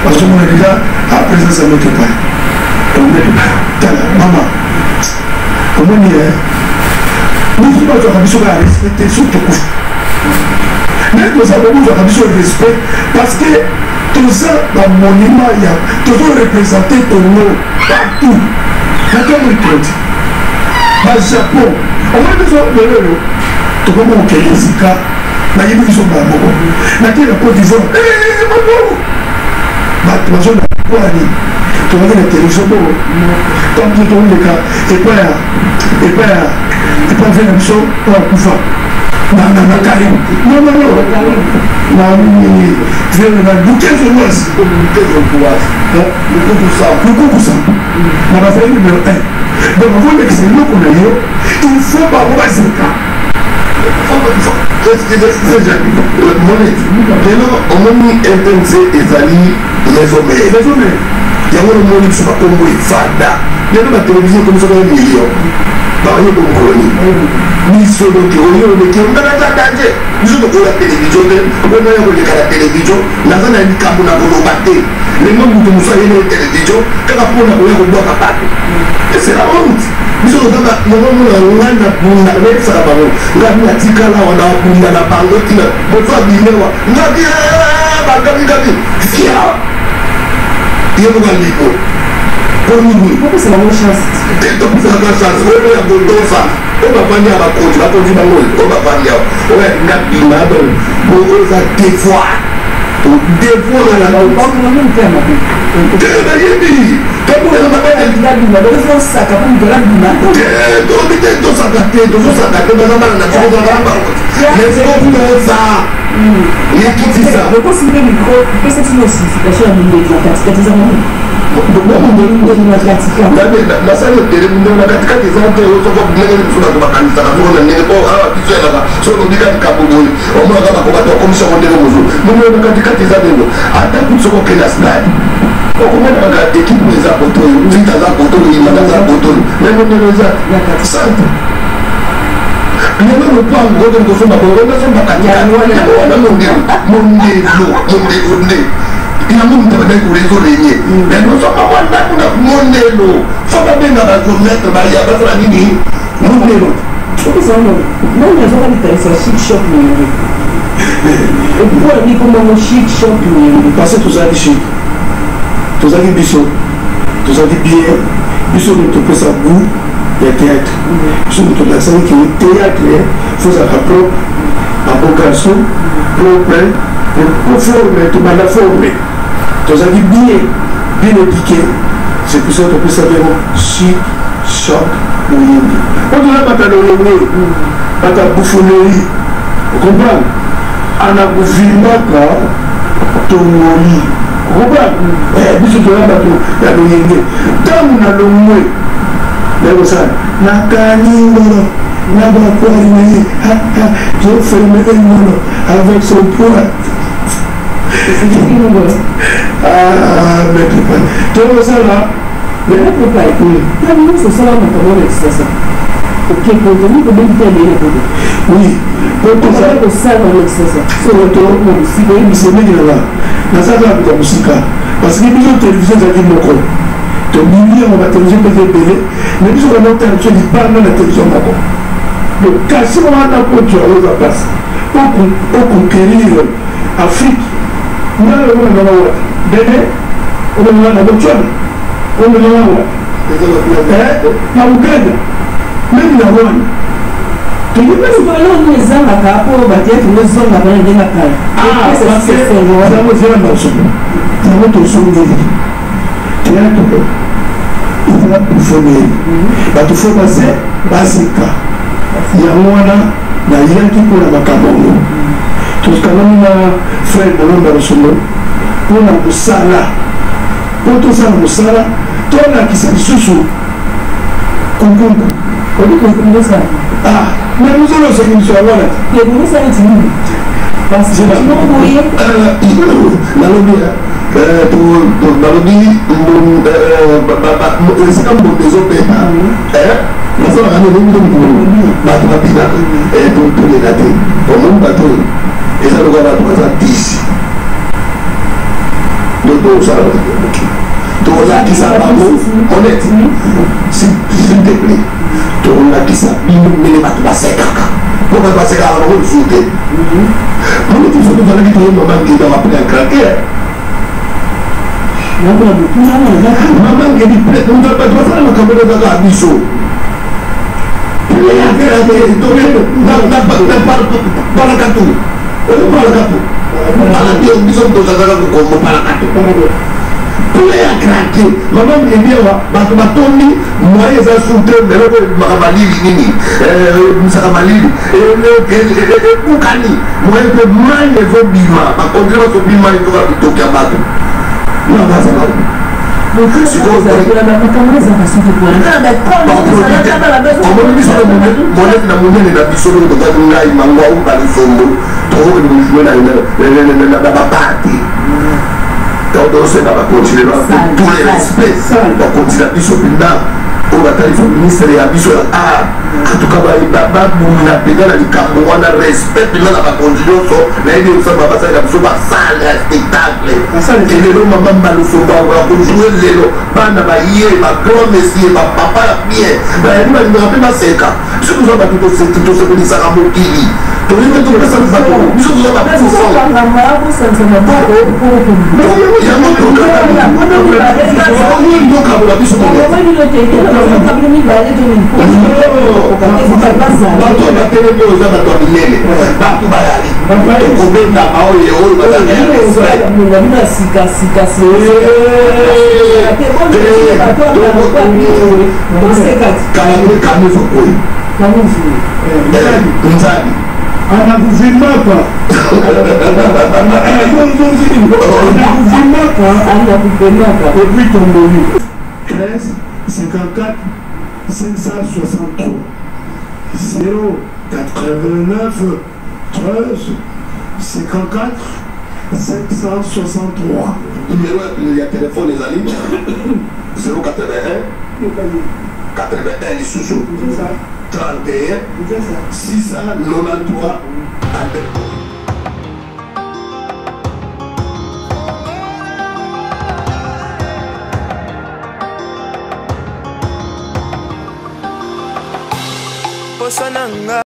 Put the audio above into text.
Bazomona deja a présence ya maître pai. Tala mama, omoni biso bazwaka biso kaka respect te, soki tokufa nde toza bozwaka biso respect, parce que toza bamonument ya tozo représente Congo partout na ntango likonzi bajapon. Omoni biso lelo oyo tokoma kokende esika nayebi biso mbala moko. Nakei na Côte d'Ivoire, bato bazona mpona nini? Tozalaki na télévision bongo ntango biso toleka epai ya vie na biso oyo akufa na Karim, non, non, non, na nini, vie na Lukezo Lwasi, Lukukusa na bazali numéro 1. Donc akolekisa eloko na yo, il faut bango bazeka. Moneti lelo omoni RTNC ezali maison mère. Maison mère. Yango nomoni biso bakombo efanda. Lelo batelevizio ekomi soki million, baoyeba mokolo nini biso. Donc oyo oleki nga naza danger. Biso tokoya televizio te mpona ya koleka na televizio. Naza na likambo na koloba te. Lelo moto mosu ayeli televizio kaka mpona koya kobwaka bato, c'est la honte. Biso tozaka yango mona. Ngai na bunda, nayebisaka bango, ngai natikala awa na bunda na bango ntina moto abimewa ngabi bagabigabi fia ye moko alibo mpo nini? Opesa bango chance. Te, topesaka chance oyo ya kotosa oyo bavandi ya bakonzi, bakonzi bango oyo bavandi awa, oyo alinga bima. Donc oyo eza devoir, devoir na te. Nayebi. Osaka mpo moto alabima. Tobi te, tosaka te, tozosaka te. Baza bana na biso, tozalaka bakonzi, mais toza yekitisa. Okosi mpe micro, pesa biso signification ya mondeli na katikati, eza nini, mondeli na katikati? Nasali ebele. Mondelo na katikati eza te soko ndenge biso bato bakanisaka soko na ndenge po awa biso elaka. Soki olobika likambo boye, omonaka bako bato bakomisa yango ndenge mosusu. Mondelo na katikati eza ndenge ata kutu soki okende na stade, okomona kaka équipe eza koto oyo, Vita aza koto oyo, Imana aza koto oyo, mais mondelo eza centre. Lelo lopango okende kosomba boye, okosomba katikati. Yango wana mondelo, mondelo, mondelo nde yango moto abandaki korezo renye. Mais nosomba mwa ndako na mondelo, fo babenga bagéomètre, baya basala nini, mondelo. Opesa ngo nani azwaka likanisa Chic Choc Moyenge? Mpona nini kombango Chic Choc Moyenge? Parce que tozalaki chic, tozalaki biso, tozalaki bien. Biso moto topesa goût ya théâtre. Biso moto tolakisaki ke théâtre faut ozalaka propre, babeau garçon, propre, conforme. Tobanda forme, tozalaki bien, bien éduqué. C'est pour ça topesaki yango Chic Choc Moyenge. Po toza bato ya lolenge, bato ya bouffonnerie, ocomprendre? Ana kovimbaka tongoli, ocomprendre? Biso toza bato ya loyenge. Ntango na longwe, nayekosala nakangi ngolo na bakwari na ye, j'ai fermé un ngolo avec son poing. Ah, maître pai, tokosala. Maître Pai, ntango nyonso osala makambo na Kisasa, oke poto, mi kobengi te abeye na poto. Oui. Poto kosala na Kisasa. Poto oyebisa mingi nanga naza kaka moto ya mosika, parce que biso télévision ezalaki moko. Tobimi yango, batelevizio mpe eza ebele, mais biso kana otala biso libanda na télévision moko. Donc kasi wana poto yango eza mpasi oconquérir Afrique. Ngana omona ngana wapi? Bene omona na Botswana, omona wapi na Uganda, même na Rwanda. Eloko ezangaka mpo bathéâtre ngo ezongaka na ndenge kala? Yango ezala masomo, yango tozongeli théâtre. Eza bouffonnerie, bato fo base baseka. Yango wana nayaki mpona makambo yango. Tokangami na frère Bolomba Losondo mpona mosala, mpo tosala mosala, tolakisa lisusu kunkunku. Ah, mais mozolosaki biso yango wana. Nalobi, nalobi esika mbongo ezobeta, nasalaka nini? Bato babinaka, tolela te. Omoni bato oyo eza lokola bato baza 10. Donc Tokosala tokolakisa bango honnête, s'il te plaît, tokolakisa bino ndenge bato basekaka, mpo bato basekaka na bango lisusu te. Moneti biso tozalaki toye mama Ngeda wapele ya craquer. Mama Ngedi, bato basala makambo ezaka biso palakatu, palakatu biso tozalaka kokombo palakatu, plein à craquer. Mama Ngedi awa bato batondi, moyen eza su te. Meloko ebimaka malili nini, ebimisaka malili, ebukani, moyen mpe mai ezobima, bakondire basobi mai ezoka bitoki ya bato na bazala. Omoni biso monene na monene na biso ndenge tozali, ngai mangwa balisombo, tokokende kojouer na babar te. Donc tosenga bacontinue, tous les respects, bakontina biso mpenza oyo batali fo ministre ya biso ya art. En tout cas babunda mpenza na likambo wana, respect mpenza na bakonzi nyonso. Nayebi osamba basalela biso basale ya spectacle. Elelo mama Mbalusomba bakojouer lelo, bana baye, bagrand monsieur, bapapa ya bien, bayebi balingaka mpe baseka. Biso toza bato tosepelisaka mokili, tolingi topesa bato, biso toza bapuissant. Yango tokabola biso. Bato batelemi oyo eza bato ya minene, bato bayali tokobenda baoyo oyo bazali ya respect. Kala oyo nzali. Anakuvimaka, anakuvimaka et puis tomboli 13 54 563 0 89 13 54 563. Numéro ya telefone ezali 081 81 lisusu 31 693 Albert. Posa na nga.